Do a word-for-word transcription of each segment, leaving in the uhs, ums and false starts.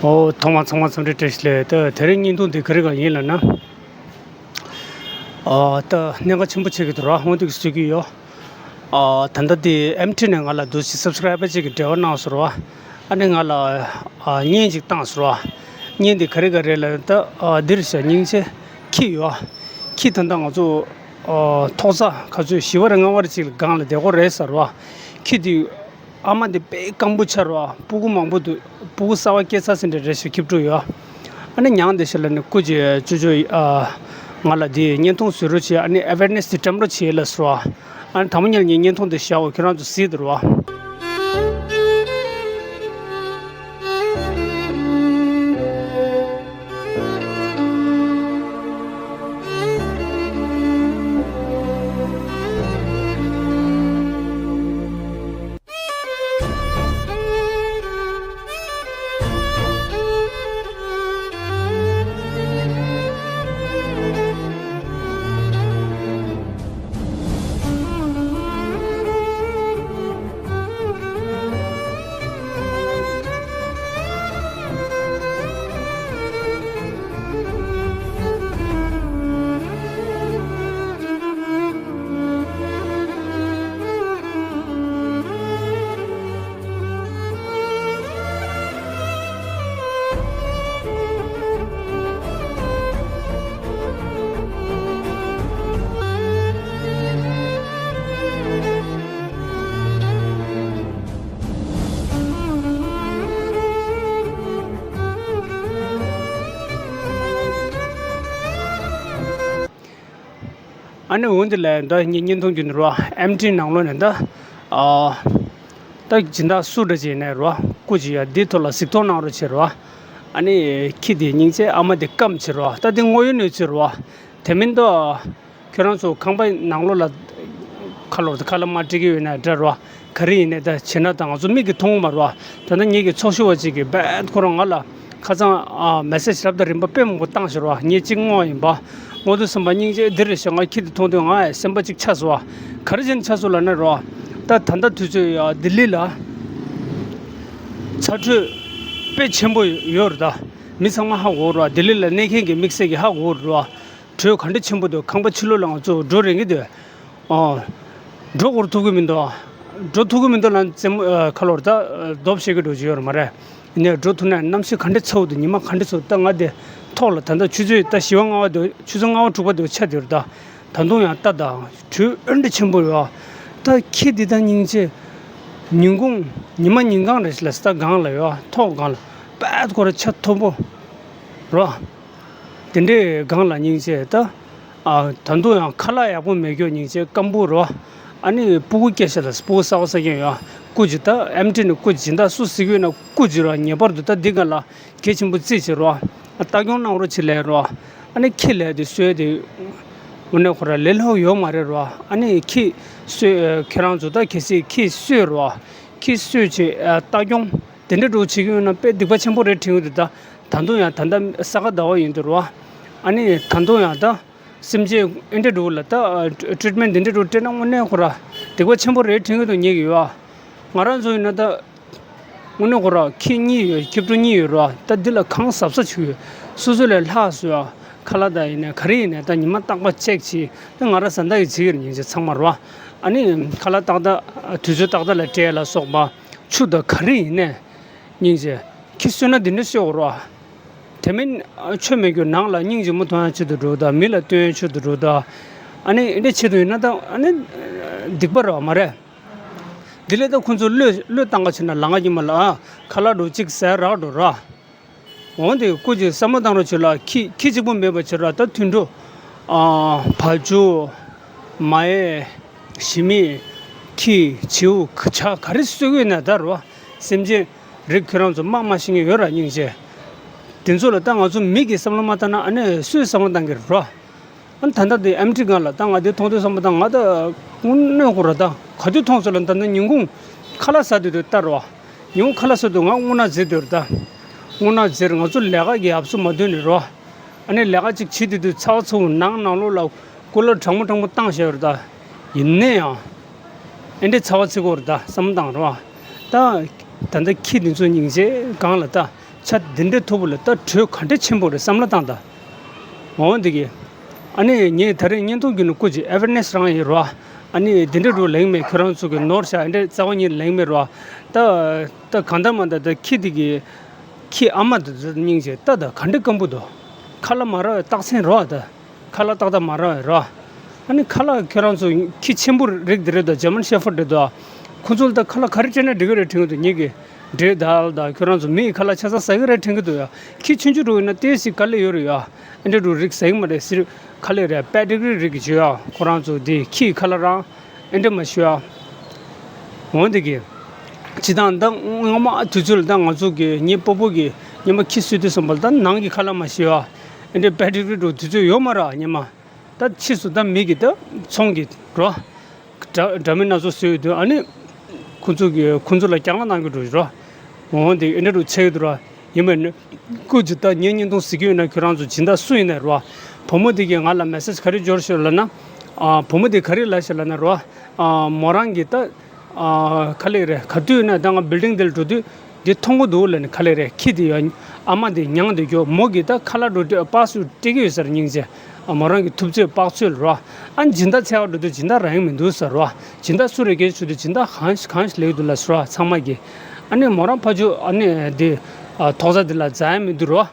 ཨོ། ཐོག་མར་ཚང་མ་འཚམས་འདྲི་བཀྲ་ཤིས་བདེ་ལེགས། ད་དེ་རིང་བརྙན་ཐུང་འདི་ག་རེ་གང་ཡིན་ལབ་ན། ཨ། ད་གནད་འགག་ཆེན་པོ་ཆགས་ཀྱི་འདུག་ར། འོ་འདུག་གི་བཟོ་གི་ཡོད། ཨ། ད་ལྟ་འདི་ཨེམ་ཊི་ནས་ང་ལ་འདུག་སེ་སབ་སི་ཀ་རའི་བར་ཅིག་གིས་འབྲེལ་བ་གནང་སོང་ར། ཨ་ནི་ང་ལ་ཨ་བརྙན་ཅིག་བཏང་སོང་ར། བརྙན་འདི་ག་རེ་ག་རེ་ལབ་ན། ད་ཨ་འདིར་བཞག་སྙིང་རྗེ་ཁྱི་ཡོད། ཁྱི་ད་ལྟ་ང་ཚོ་ཨ་ཐོག་ས་ག་ཚོད་བཞི་པ་རེད་ལྔ་པ་རེད་ཅིག་ལ་སྒང་ལ་བསྡད་ཀྱི་ཡོད་རེད་ཟེར་ར། ཁྱི་འདི་ཨ་མ་འདི་དཔེ་སྐམ་པོ་ཆགས་ར། སྤུ་གུ་མང་པོ་འདུག་སྤུ་གུ་གསར་པ་སྐྱེས་ཚར་ཟིན་འདྲ་རེད་ཟེར། ཁྱི་ཕྲུག་ཡོད། ཨ་ནི་མྱང་འདི་ཤ་ལ་ནི་སྐུ་མཁྱེན་ཅོ་ཅོ་ཨ་ང་ལ་འདི་བརྙན་ཐུང་བཟོ་རོགས་བྱེད། ཨ་ནི་ཨ་ཝེར་ནེ་སི་འདི་བཀྲམ་རོགས་བྱེད་ལབ་སོང་ར། ཨ་ནི་དང་པོ་ཉིད་ལ་ངས་བརྙན་ཐུང་འདི་བཞག་འོ། ཁྱེད་རང་ཚོ་གཟིགས་དང་ར། ཨ་ནི་འོན་ཏེ་ལས་ད་ངས་བརྙན་ཐུང་བརྒྱུད་ནས་རོ། ཨེམ་ཊི་ནང་ལོགས་ནས་ད། ཨ། ད་སྦྱིན་བདག་སུ་འདྲ་ཅིག་ནས་རོ། སྐུ་མཁྱེན་ཡ་འདིའི་ཐོག་ལ་གཟིགས་རྟོག་གནང་རོགས་བྱེད་རོ། ཨ་ནི་ཁྱི་དེ་སྙིང་རྗེ། ཨ་མ་དེ་སྐམ་བྱེད་རོ། ད་དེ་དངོས་ཡོད་གནས་ཚུལ་རོ། དེ་མིན་ད། ཁྱོད་རང་ཚོ་ཁང་པའི་ནང་ལོགས་ལ་ཁ་ལོར་དང་ཁ་ལག་མར་སྤྲད་ཀྱི་ཡོད་ན་འདྲ་རོ། ག་རེ་ཡིན་ནའི་ད་བྱེད་ན་ད་ང་ཚོ་མིག་གིས་མཐོང་གི་མ་རེད་བ། ད་ལྟ་ངེད་ཀྱི་ཚོགས་ཞུགས་པ་ཅིག་གིས་རྦད་ཁོ་རང་ང་ལ་ཁ་སང་ཨ་མེ་སེ་ཇི་རབ་དང་རིམ་པ་དཔེ་མང་པོ་བཏང་ཤག་རོ། ངས་གཅིག་བསྔོ་བ་ཡིན་པ། བསྔོ་དུས་ཙམ་པ་སྙིང་རྗེ་འདི་རེད་ཤག་ང་ཁྱི་དེ་མཐོང་དུས་ང་སེམས་པ་གཅིག་ཆགས་སོང་བ། ག་རེ་བྱས་ནས་ཆགས་སོང་ལབ་ན་རོ། ད་ད་ལྟ་དུས་ཚོད་ཡ་ལྡི་ལི་ལ་ཚ་དྲོད་དཔེ་ཆེན་པོ་ཡོད་རེད། ད་མི་ཚང་མ་ཧ་གོ་རོ། ལྡི་ལི་ལ་གནས་མཁན་གྱི་དམིགས་བསལ་གྱིས་ཧ་གོ་རོ། དྲོད་ག་འདྲ་ཆེན་པོ་འདུག་ཁང་པ་ཕྱི་ལོགས་ལ་ང་ཚོ་འགྲོ་རན་གྱི་འདུག་ཨོ། འགྲོ་འགོར་ཐུབ་ཀྱི་མི་འདུག་འགྲོ་ཐུབ་ཀྱི་མི་འདུག་ལབ་ཙེ་མོ་ཨ་ཁ་ལོར་ད་རྡོབ་བཤད་ཀྱི་འགྲོ་གི་ཡོད་རེད་མ་རེད། ཡིན་ནའི་འགྲོ་ཐུབ་ན་གནམ་གཤིས་ག་འདྲ་ཚ་པོ་འདུག་ཉི་མ་ག་འདྲ་ཚ་པོ། ད་ང་དེ་ཐོག་ལ་ད་ལྟ་ཆུ་ཚོད་ད་བཞི་པ་ལྔ་པ་འདུག་ཆུ་ཚོད་ལྔ་པ་དྲུག་པ་འདུག་ཆགས་བསྡད་ཡོད་རེད། ད་ད་དུང་ཡང་ལྟ་དང་དྲོད་ཨ་འདྲ་ཆེན་པོ་ཡོད། ད་ཁྱི་འདི་ད་སྙིང་རྗེ། ཉིན་གུང་ཉི་མ་ཉིན་གང་རེད་ལ་ས་སྒང་ལ་ཡོད། ཐོག་སྒང་ལ་པད་ཁོ་ར་ཆ་མཐོ་པོ་རོ། དེ་འདྲའི་སྒང་ལ་སྙིང་རྗེ་ད། ཨ། ད་དུང་ཡང་ཁ་ལག་ཡག་པོ་མེད་རྒྱུ་སྙིང་རྗེ་སྐམ་པོ་རོ། ཨ་ནི་སྤུ་གུ་སྐྱེ་ཤ་ལ་སྤུ་གུ་གསར་པ་ཟ་མཁན་ཡོད། སྐུ་མཁྱེན་ད་ཨེམ་ཊི་ནས་སྐུ་མཁྱེན་ད་སུ་གཟིགས་ཡོད་ན་སྐུ་མཁྱེན་རོ། ངེས་པར་དུ་ད་འདི་ག་ལ་གལ་ཆེན་པོ་བརྩི་བྱེད་རོ། ཨ། ལྟ་སྐྱོང་གནང་རོགས་བྱེད་ལབ་རོ། ཨ་ནི་ཁྱི་ལབ་དེ་གསོས་དེ་དངོས་གནས་ཁོ་ར་ལས་སླ་པོ་ཡོད་མ་རེད་རོ། ཨ་ནི་ཁྱི་གསོས། ཁྱེད་རང་ཚོ་ད་གལ་སྲིད་ཁྱི་གསོས་རོ། ཁྱི་གསོས་བྱེད། ཨ། ལྟ་སྐྱོང་དེ་འདྲ་འདྲ་བོ་བྱེད་ཀྱི་ཡོད་ན་དཔེ་སྡིག་པ་ཆེན་པོ་རེད་དྲན་གྱི་འདུག་ད་ད་དུང་ཡང་ད་ལྟ་ས་ག་ཟླ་བ་ཡིན་འདུག་རོ། ཨ་ནི་ད་དུང་ཡང་ད་སེམས་ཅན་ཨེ་འདྲ་འདྲ་བོ་ལ་ད་ཊི་རིཊ་མེན་ཊི་འདི་འདྲ་འདྲ་བོ་སྤྲད་ན་དངོས་གནས་ཁོ་ར་སྡིག་པ་ཆེན་པོ་རེད་དྲན་གྱི་འདུག་ངེད་ཀྱི་ཡོད། ང་རང་ཚོ་ཡིན་ན་ད་དངོས་གནས་ཁོ་ར་ཁྱི་གཉིས་ཡོད། ཁྱི་ཕྲུག་གཉིས་ཡོད་རོ། ད་འདི་ལ་གང་གཟབ་གཟབ་བྱེད་ཀྱི་ཡོད། སོ་སོ་ལས་ལྷག་སོ་ཡ། ཁ་ལག་ད་ཡིན་ནའི་ག་རེ་ཡིན་ནའི་ད་ཉི་མ་རྟག་པར་ཅེག་བྱེད། ད་ང་ར་བཟའ་ཟླ་ཡི་བྱེད་ཀྱི་རེད། སྙིང་རྗེ་ཚང་མ་རོ། ཨ་ནི་ཁ་ལག་ཏག་ཏག་དུས་ཚོད་ཏག་ཏག་ལ་སྤྲད་ལ་སོགས་པ། ཆུ་དང་ག་རེ་ཡིན་ནའི། སྙིང་རྗེ། ཁྱི་གསོས་ན་འདི་འདྲ་གསོས་དགོས་རེད་བ། དེ་མིན་ཆོ་མེད་རྒྱུ་ནང་ལ་སྙིང་རྗེ་མོ་མཐོང་ཡ་ཆེད་དུ་འགྲོ་དང་། མི་ལ་སྟོན་ཡ་ཆེད་དུ་འགྲོ་དང་། ཨ་ནི་འདི་འདྲ་ཆེད་དུ་ཡིན་ན་ད་ཨ་ནི་སྡིག་པ་རེད་བ་མ་རེད། འདི་ལས་ད་ཁོ་ཚོ་བློས་བློས་བཏང་ག་བྱེད་ན་ལ་ང་ཉི་མ་ལ་ཨ་ཁ་ལག་འགྲོ་གཅིག་ཟས་རག་འགྲོ་ར། འོན་ཏེ་སྐུ་མཁྱེན་བསམ་བློ་བཏང་རོགས་བྱེད་ལ། ཁྱི་ཁྱི་གཅིག་པུ་མེད་པ་བྱེད་ར། ད་དུད་འགྲོ། ཨ། བ་ཕྱུགས། མ་ཧེ། ཞི་མི། ཁྱི། བྱིའུ། བྱ་ག་རེ་གསོད་ཀྱི་ཡོད་ན་ད་རོ། སེམས་ཅན་རིགས་ཁྱོད་རང་ཚོ་སྨྲ་མ་ཤེས་མཁན་ཡོད་ར་སྙིང་རྗེ། དེ་ཚོ་ལ་ད་ང་ཚོ་མི་གིས་བསམ་བློ་མ་བཏང་ན་ཨ་ནི་སུས་བསམ་བློ་བཏང་གི་རེད་རོ། ཨ་ནི་ད་ལྟ་དེ་ཨེམ་ཊི་སྒང་ལ་ད་ང་དེ་མཐོང་དུས་བསམ་པ་ད་ང་ད་དངོས་གནས་ཁོ་ར་ད་ག་དུས་མཐོང་ཚོད་ལ་ད་ལྟ་ཉིན་གུང་ཁ་ལག་ཟ་དུས་དུ་ལྟ་རོ། ཉིན་གུང་ཁ་ལག་ཟ་དུས་ང་དངོས་གནས་ཟེར་དུས་ར་ད། དངོས་གནས་ཟེར་ང་ཚོ་ལས་ཀ་གི་ཡབ་སུ་མ་འདོན་ནི་རོ། ཨ་ནི་ལས་ཀ་ཅིག་བྱེད་དུས་དུས་ཚ་བ་ཚ་བོ་ནང་ནང་ལོགས་ལ་ཀུ་ལར་གྲང་མོ་གྲང་མོ་བཏང་བཞག་ཡོད་ར་ད། ཡིན་ནའི་ཡང་། ཨེ་འདྲའི་ཚ་བ་ཚ་གི་ཡོད་ར་ད་བསམ་བཏང་རོ། ད། ད་ལྟ་ཁྱི་འདི་ཚོ་སྙིང་རྗེ་སྒང་ལ་ད། ཆ་འདི་འདྲའི་ཐོབ་པ་ལ་ད་གྲོས་ག་འདྲ་ཆེན་པོ་རེད་བསམ་བློ་བཏང་ད། འོ་འདི་གི། ཨ་ནི་ངས་ད་རེས་བརྙན་ཐུང་བརྒྱུད་ནས་སྐུ་མཁྱེན་ཨེ་ཝེར་ནེ་སི་རང་ཡིན་རོ། ཨ་ནི་འདི་འདྲ་རུ་ལེགས་མེད་ཁྱོད་རང་ཚོ་གི་ནོར་བཞག་འདི་འདྲ་རྩ་བ་ཉིད་ལེགས་མེད་རོ། ད་ད་གང་ལྟར་མ་ད་ད་ཁྱི་འདི་གི། ཁྱི་ཨ་མ་དེ་ཚོ་སྙིང་རྗེ་ད་ད་ག་འདྲ་སྐམ་པོ་འདུག་ཁ་ལག་མ་རག་པའི་རྟགས་མཚན་རོ་ད། ཁ་ལག་ཏག་ཏག་མ་རག་པའི་རོ། ཨ་ནི་ཁ་ལག་ཁྱོད་རང་ཚོ་ཁྱི་ཆེན་པོ་རིགས་འདི་རེད་དོ། ཇར་མན་ཤེ་ཕར་ཌི་རེད་དོ། ཁོ་ཚོ་ལ་ད་ཁ་ལག་ག་རེ་སྤྲད་ན་འགྲིག་གི་རེད་དྲན་གི་འདུག་ངེད་ཀྱི་འདྲེ་དག་ལ་ད་ཁྱོད་རང་ཚོ་མི་ཡི་ཁ་ལག་ཆ་ཚང་ཟ་གི་རེད་དྲན་གི་འདུག་ཡ། ཁྱི་ཆུང་ཆུང་འགྲོ་ཡིན་ན་ཏོག་ཙམ་དཀའ་ལས་ཡོད་རེད་ཡ། ཨེ་འདྲ་འགྲོ་རིགས་ཟ་གི་མ་རེད་ཟེར། ཁ་ལག་རེད་པེ་ཌི་གི་རི་རིགས་ཀྱི་བྱོས་ཡ། ཁོ་རང་ཚོ་དེ་ཁྱི་ཡི་ཁ་ལག་རང་ཨེ་འདྲ་མ་བྱོས་ཡ། འོན་ཏེ་གི། སྤྱི་བཏང་ད་སྔོན་མ་དུས་ཚོད་ལ་ད་ང་ཚོ་གི་ངའི་སྤོ་བོ་གི་སྔོན་མ་ཁྱི་གསོས་དུས་ཙམ་པ་ལ་ད་ནང་གི་ཁ་ལག་མ་ཤི་བ། ཨེ་འདྲའི་པེ་ཌི་གི་རི་འགྲོ་དུས་ཚོད་ཡོད་མ་རེད་སྔོན་མ། ད་ཕྱིས་སུ་ད་མི་གི་ད་ཚོང་གི་རོ། འདྲ་འདྲ་མིན་སྣ་ཚོགས་བཟོས་ཡོད་དུས་ཨ་ནི། ཁོ་ཚོ་གི་ཁོ་ཚོ་ལ་སྐྱག་ལག་གནང་གི་འགྲོ་རོ། འོན་ཏེ་ཨེ་འདྲ་འགྲོ་ཆེ་གི་འདུག་རོ། ཡིན་པས་ནི། སྐུ་མཁྱེན་ད་ངའི་བརྙན་ཐུང་གཟིགས་ཀྱི་ཡོད་ན་ཁྱོད་རང་ཚོ་སྦྱིན་བདག་སུ་ཡིན་ནའི་རོ། བུ་མོ་དེ་གིས་ང་ལ་མེ་སེ་ཇི་ག་རེ་འབྱོར་ཤོག་ལབ་ན། ཨ་བུ་མོ་དེ་ག་རེ་ལབ་ཤག་ལབ་ན་རོ། ཨ་མོ་རང་གིས་ད། ཨ་ག་ལེ་རེད་ག་དུས་ཡིན་ན་ད་ང་བིལ་ཌིང་དེ་ལ་འགྲོ་དུས། འདི་མཐོང་གི་འདུག་ལབ་ནས་ག་ལེ་རེད་ཁྱི་དེ་ཡང་། ཨ་མ་དེ་མྱངས་དེ་གྱོ་མོ་གིས་ད་ཁ་ལག་འགྲོ་དུས་པགས་སུ་སྤྲད་ཀྱི་ཡོད་ཟེར་སྙིང་རྗེ། ཨ་མོ་རང་གི་ཐུབ་ཚོད་པགས་ཚོད་ལ་རོ། ཨ་སྦྱིན་བདག་འཚོལ་བ་འགྲོ་དུས་སྦྱིན་བདག་རང་ཡང་མི་འདུག་ཟེར་རོ། སྦྱིན་བདག་སུ་རེད་སྐད་ཆ་དུས་སྦྱིན་བདག་གང་ཞིག་གང་ཞིག་ལེགས་འདུག་ལབ་ཟེར་རོ་ཚང་མ་གིས། ཨ་ནི་མོ་རང་ཕ་ཆོས་ཨ་ནི་འདི། ཨ་ཐོག་ས་འདི་ལ་འཛའ་ཡང་མི་འདུག་རོ།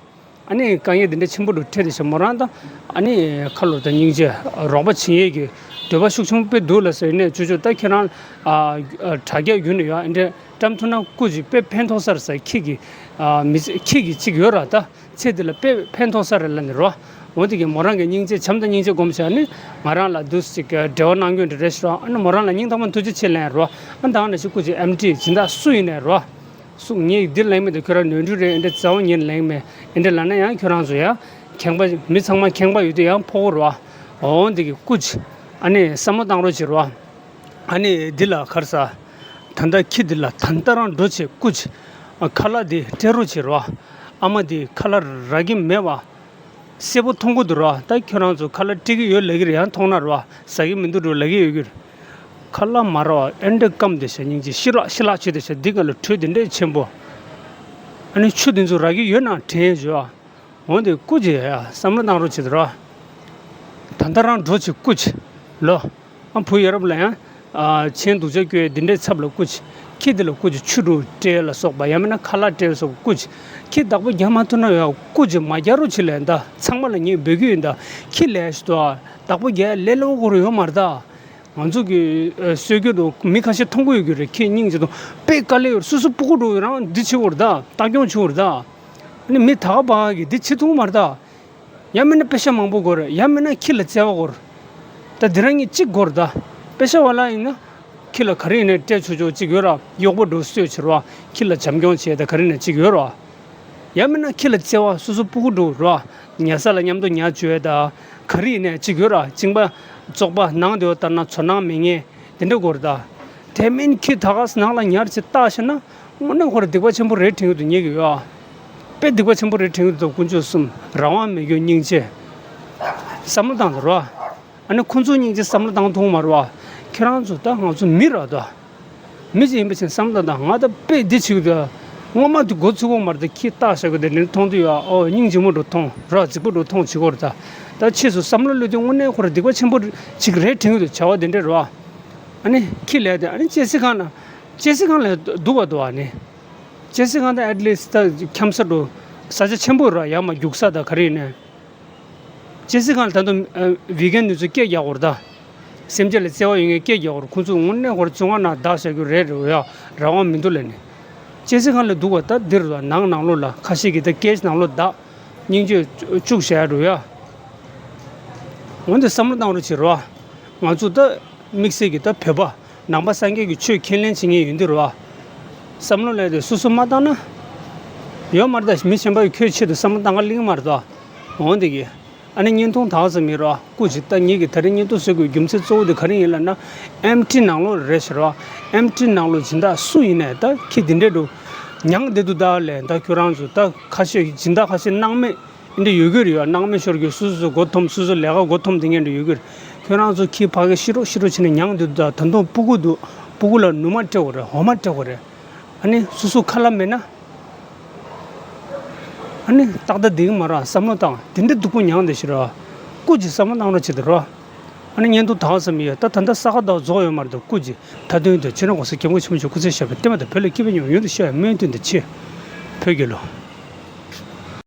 ཨ་ནི་དཀའ་ངལ་འདི་འདྲ་ཆེན་པོ་འདུག་འཕྲད་དེ་ཞེས་མོ་རང་དང་། ཨ་ནི་ཁ་ལོ་དང་སྙིང་རྗེ་རོགས་པ་བྱེད་ཡས་ཀྱི་འདོད་པ་ཤུགས་ཆེན་པོ་དཔེ་འདུག་ལབ་ཟེར་ནས་ཅོ་ཅོ་ད་ཁྱེད་རང་ཨ་ཨ་དྲ་རྒྱ་བརྒྱུད་ནས་ཡོད་ཨ་འདྲ་བཀྲམ་ཐུབ་ན་སྐུ་མཁྱེན་དཔེ་ཕན་ཐོགས་ས་རེད་ཟེར་ཁྱེད་ཀྱི་ཨ་མི་ཚེ་ཁྱེད་ཀྱི་གཅིག་ཡོད་ར་ད། ཚེ་འདི་ལ་དཔེ་ཕན་ཐོགས་ས་རེད་ལབ་ནས་རོ། འོ་དེ་གི་མོ་རང་གི་སྙིང་རྗེ་བྱམས་དང་སྙིང་རྗེ་སྒོམ་བྱས་ནི་ང་རང་ལ་འདུག་ཅིག་འབྲེལ་བ་གནང་རྒྱུ་འདྲ་རེད་ཤག་ཨ་ནི་མོ་རང་ལ་སྙིང་ཐག་པ་ཐུགས་རྗེ་ཆེ་ལན་རོ། ཨ་ད་ནས་ཤི་སྐུ་མཁྱེན་ཨེམ་ཊི་སྦྱིན་བདག་སུ་ཡིན་ནས་རོ། སུ་ངས་འདི་ལེགས་མེད་དུ་ཁྱོད་རང་ནོར་འཁྲུལ་རེད་ཨེ་འདྲ་རྩ་བ་ཉིད་ལེགས་མེད་ཨེ་འདྲ་ལབ་ན་ཡང་ཁྱོད་རང་ཚོ་ཡང་ཁེངས་པ་མི་ཚང་མ་ཁེངས་པ་ཡོད་དུས་ཡང་ཕོག་གི་རོ། འོ་འདི་གི་སྐུ་མཁྱེན་ཨ་ནི་བསམ་བློ་བཏང་རོགས་བྱེད་རོ། ཨ་ནི་འདི་ལ་གར་ས། ད་ལྟ་ཁྱི་འདི་ལ་ད་ལྟ་རང་འགྲོ་བྱེད་སྐུ་མཁྱེན། ཁ་ལག་འདི་སྤྲད་རོགས་བྱེད་རོ། ཨ་མ་འདི་ཁ་ལག་རག་གི་མེད་བ། གསལ་པོ་མཐོང་གི་འདུག་རོ། ད་ཁྱོད་རང་ཚོ་ཁ་ལག་སྤྲད་ཀྱི་ཡོད་ལབ་ཀྱི་རེད་ཡང་མཐོང་ན་རོ། ཟ་གི་མི་འདུག་འགྲོ་ལབ་ཀྱི་ཡོད་ཀྱི་རེད། ཁ་ལག་མ་རག་ཨེ་འདྲ་སྐམ་དེ་ཤ་སྙིང་རྗེ་ཤི་ལག་ཤི་ལག་བྱེད་དེ་ཤ་འདི་ག་ལ་དྲོད་དེ་འདྲས་ཆེན་པོ། ཨ་ནི་ཆུ་དེ་ཚོ་རག་གི་ཡོད་ན་དྲན་བྱོས་ཨ། འོན་ཏེ་སྐུ་མཁྱེན་ཡ་བསམ་བློ་བཏང་རོགས་བྱེད་དོ་ར། ད་ལྟ་རང་འགྲོ་བྱེད་སྐུ་མཁྱེན་ལོ། ཨ་བུ་ཡ་རབས་ལ་ཡང་། ཨ་ཆེན་སྡུག་ཅག་སྐྱོ་ཡ་འདི་འདྲའི་ཚབ་ལ་སྐུ་མཁྱེན། ཁྱི་འདི་ལ་སྐུ་མཁྱེན་ཆུ་འགྲོ་སྤྲད་ལ་སོགས་པ་ཡང་མིན་ན་ཁ་ལག་སྤྲད་ལ་སོགས་པ་སྐུ་མཁྱེན། ཁྱི་བདག་པོ་རྒྱག་མ་ཐུབ་ན་ཡང་སྐུ་མཁྱེན་མ་རྒྱག་རོགས་བྱེད་ལ་ཡང་ད་ཚང་མ་ལ་ངས་འབོད་ཀྱི་ཡིན་ད། ཁྱི་ལས་ཤི་ཏོ་ཨ། བདག་པོ་རྒྱག་ལས་སླ་བོ་གོ་རུ་ཡོད་མ་རེད་ད། ང་ཚོ་གི་ཨ་གསོད་རྒྱུ་དུ་མི་ཁ་ཤས་མཐོང་གི་ཡོད་ཀྱི་རེད་ཁྱི་སྙིང་རྗེ་དང་དཔེ་དཀའ་ལས་ཡོད་སོ་སོ་སྤུ་གུ་འགྲོ་ཡོད་རང་འདི་བྱེད་དགོས་རེད་ད་ལྟ་སྐྱོང་བྱེད་དགོས་རེད་ད། ཨ་ནི་མི་ད་ག་བ་གི་འདི་བྱེད་ཐུབ་མ་རེད་ད། ཡང་མིན་ན་པེ་ཤ་མང་པོ་དགོས་རེད་ཡང་མིན་ན་ཁྱི་ལ་བརྩེ་བ་དགོས་རེད། ད་འདི་རང་གཉིས་གཅིག་དགོས་རེད་ད། པེ་ཤ་བ་ལ་ཡིན་ན་ཁྱི་ལ་ག་རེ་ཡིན་ནའི་སྤྲད་ཆོག་ཆོག་གཅིག་ཡོད་ར་གཡོག་པོ་འགྲོ་གསོད་བྱེད་ར་ཁྱི་ལ་བྱམས་སྐྱོང་བྱེད་ད་ག་རེ་ཡིན་ནའི་གཅིག་ཡོད་ར། ཡང་མིན་ན་ཁྱི་ལ་བརྩེ་བ་སོ་སོ་སྤུ་གུ་འགྲོ་ར་ཉལ་ས་ལ་མཉམ་དུ་ཉལ་བཅུག་ད་ག་རེ་ཡིན་ནའི་གཅིག་ཡོད་ར་གཅིན་པ་བཙོག་པ་ནང་དེ་བ་ལྟར་ན་ཚོར་སྣང་མེད་ངེས་དེ་འདྲ་དགོས་རེད་ད། དེ་མིན་ཁྱི་ད་ག་ནང་ལ་ཉར་ཅིག་བཏགས་ཤེ་ན། དངོས་གནས་ཁོ་རང་སྡིག་པ་ཆེན་པོ་རེད་དྲན་གྱི་འདུག་ཉེ་གི་ཡོད་ཨ། དཔེ་སྡིག་པ་ཆེན་པོ་རེད་དྲན་གྱི་འདུག་དཀོན་མཆོག་གསུམ་རང་དབང་མེད་རྒྱུ་སྙིང་རྗེ། བསམ་བློ་བཏང་དང་རོ། ཨ་ནི་ཁོ་ཚོ་སྙིང་རྗེ་བསམ་བློ་བཏང་ཐུབ་མ་རོ་ཨ། ཁྱེད་རང་ཚོ་ད་ང་ཚོ་མི་ར་དོ། མི་ཅིག་ཡིན་པ་ཅིན་བསམ་བློ་བཏང་དང་ང་ད་དཔེ་འདི་བྱེད་གི་འདུག་སྔོན་མ་དུ་འགོ་ཚུགས་གོ་མ་རེད་ད་ཁྱི་བཏགས་བཞག་གི་དེ་ནི་མཐོང་དུས་ཡོད་ཨ་ཨོ་སྙིང་རྗེ་མོ་འགྲོ་མཐོང་རོ་རྫིག་པོ་འགྲོ་མཐོང་བྱེད་གོ་རེད་ད། ད་ཕྱིས་སུ་བསམ་བློ་བློས་དུས་དངོས་གནས་ཁོ་རང་སྡིག་པ་ཆེན་པོ་ཅིག་རེད་དྲན་གྱི་འདུག་བྱ་བ་དེ་འདྲ་རོ་ཨ། ཨ་ནི་ཁྱི་ལས་དེ་ཨ་ནི་གཅེས་སྲིད་ཁང་ན་གཅེས་སྲིད་ཁང་ལས་སྡུག་པ་འདུག་ཨ་ནི། གཅེས་སྲིད་ཁང་དང་ཨེ་ཊི་ལི་སི་ཊི་ད་འཁྱམ་ས་འགྲོ་ས་ཆ་ཆེན་པོ་ར་ཡར་མར་རྒྱུག་ས་དང་ག་རེ་ཡིན་ནའི། གཅེས་སྲིད་ཁང་ལ་ད་དུང་ཨ་བི་གན་ནུས་ཚོད་སྐད་རྒྱག་དགོས་རེད་ད། སེམས་ཅན་ལ་བརྩེ་བ་ཡོད་མཁན་སྐད་རྒྱག་དགོས་རེད་ཁོང་ཚོ་དངོས་གནས་ཁོ་རང་བཙོན་ཁང་ནང་བདག་བཞག་རྒྱུ་རེད་རེད་ཡ་རང་དབང་མི་འདུག་ལབ་ནས། གཅེས་སྲིད་ཁང་ལས་སྡུག་པ་ད་འདིར་ལ་ནང་ནང་ལོགས་ལ་ཁ་ཤས་ཀྱིས་ད་ཀེ་ཇི་ནང་ལོགས་བདག་སྙིང་རྗེ་བཅུག་བཞག་རེད་ཡ། འོན་ཏེ་བསམ་བློ་བཏང་རོགས་བྱེད་རོགས། ང་ཚོ་ད་དམིགས་བསལ་གྱི་ད་བོད་པ་ནང་པ་སངས་རྒྱས་ཀྱི་ཆོས་ཁས་ལེན་བྱེད་མཁན་ཡིན་དུས་རོགས། བསམ་བློ་ལས་དེ་སོ་སོ་མ་བཏང་ན། ཡོད་མ་རེད་ད་མི་གཞན་པ་ཡི་ཁྱོད་ཆེད་དུ་བསམ་བློ་བཏང་ག་གླེང་མ་རེད་ད། འོན་ཏེ་གི། ཨ་ནི་བརྙན་ཐུང་དག་ཙམ་ཡིན་རོགས་སྐུ་མཁྱེན་ད་ངེད་ཀྱི་ད་རིང་བརྙན་ཐུང་བཟོ་དགོས་རྒྱུ་མཚན་གཙོ་བོ་དེ་ག་རེ་ཡིན་ལབ་ན། ཨེམ་ཊི་ནང་ལོགས་རེད་ཟེར་རོགས། ཨེམ་ཊི་ནང་ལོགས་སྦྱིན་བདག་སུ་ཡིན་ནའི་ད་ཁྱི་འདི་འདྲས་འགྲོ། མྱང་བསྡད་འདུག་ད་ལས་ད་ཁྱོད་རང་ཚོ་ད་ཁ་ཤས་སྦྱིན་བདག་ཁ་ཤས་སྣང་མེད་འདི་འདྲས་ཡོད་ཀྱི་རེད་ཡ། སྣང་མེད་ཤོར་གྱི་སོ་སོ་སོ་མགོ་འཐོམ་སོ་སོ་ལས་ཀ་མགོ་འཐོམ་བསྡད་མཁན་འདྲ་ཡོད་ཀྱི་རེད། ཁྱོད་རང་ཚོ་ཁྱི་ཕ་གི་ཤི་རོགས་ཤི་རོགས་བྱས་ནས་མྱང་བསྡད་འདུག་ད་ད་དུང་སྤུ་གུ་འདུག་སྤུ་གུ་ལ་ནུ་མ་སྤྲད་དགོས་རེད་འོ་མ་སྤྲད་དགོས་རེད། ཨ་ནི་སོ་སོ་ཁ་ལག་མེད་ན། ཨ་ནི་ཏག་ཏག་འདིང་མ་ར་བསམ་བློ་བཏང་དེ་འདྲ་སྡུག་པོ་མྱངས་དེ་ཤི་ར། སྐུ་ཅིག་བསམ་བློ་བཏང་རོགས་བྱེད་དེ་རོ། ཨ་ནི་བརྙན་ཐུང་དག་ཙམ་ཡོད་ད་ད་ལྟ་ས་ག་ཟླ་རྫོགས་ཡོད་མ་རེད་དོ་སྐུ་ཅིག་མཐའ་དོན་དུ་ཕྱི་ནང་གོང་ས་སྐྱབས་མགོན་ཆེན་པོ་མཆོག་སྐུ་ཚེ་ཞབས་པད་བརྟན་པ་དང་བོད་ལ་སྐྱིད་པ་མྱོང་ཡུན་དུ་ཤོག་ཡ་སྨོན་འདུན་དང་ཆེ། བོད་རྒྱལ་ལོ།